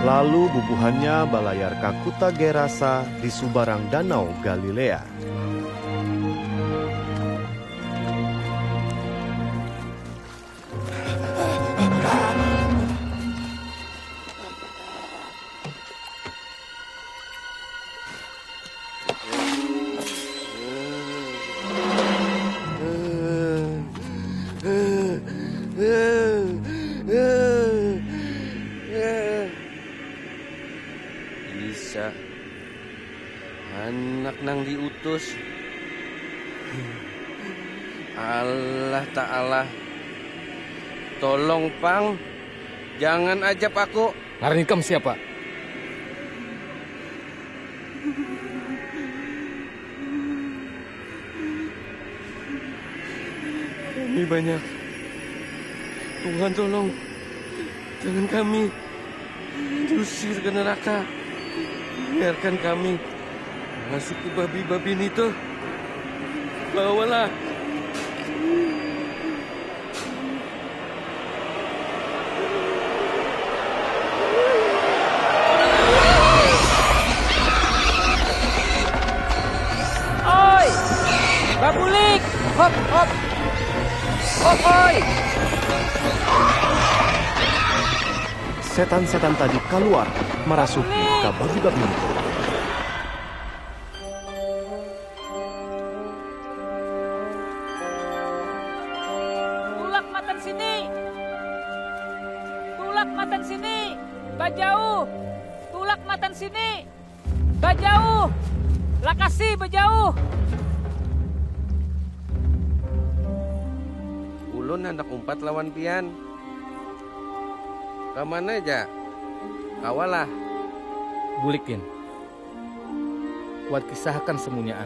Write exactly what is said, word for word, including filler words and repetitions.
Lalu bubuhannya balayar ka kuta Gerasa di subarang Danau Galilea. Bisa. Anak nang diutus. Allah Ta'ala. Tolong pang. Jangan ajab aku. Ngaran ikam siapa? Kami banyak. Tuhan tolong. Jangan kami diusir ke neraka. Biarkan kami masuk ke babi-babi itu. Bawalah. Oi! Babulik! Hop, hop! Hop, oi! Setan-setan tadi kaluar marasuki ka babi-babi nitu. Tulak matan sini! Tulak matan sini! Bajauh! Tulak matan sini! Bajauh! Lakasi bajauh! Ulun handak umpat lawan pian. Kamana ja? Kawalah. Bulik, Kin. Kuat kisahakan samunyaan.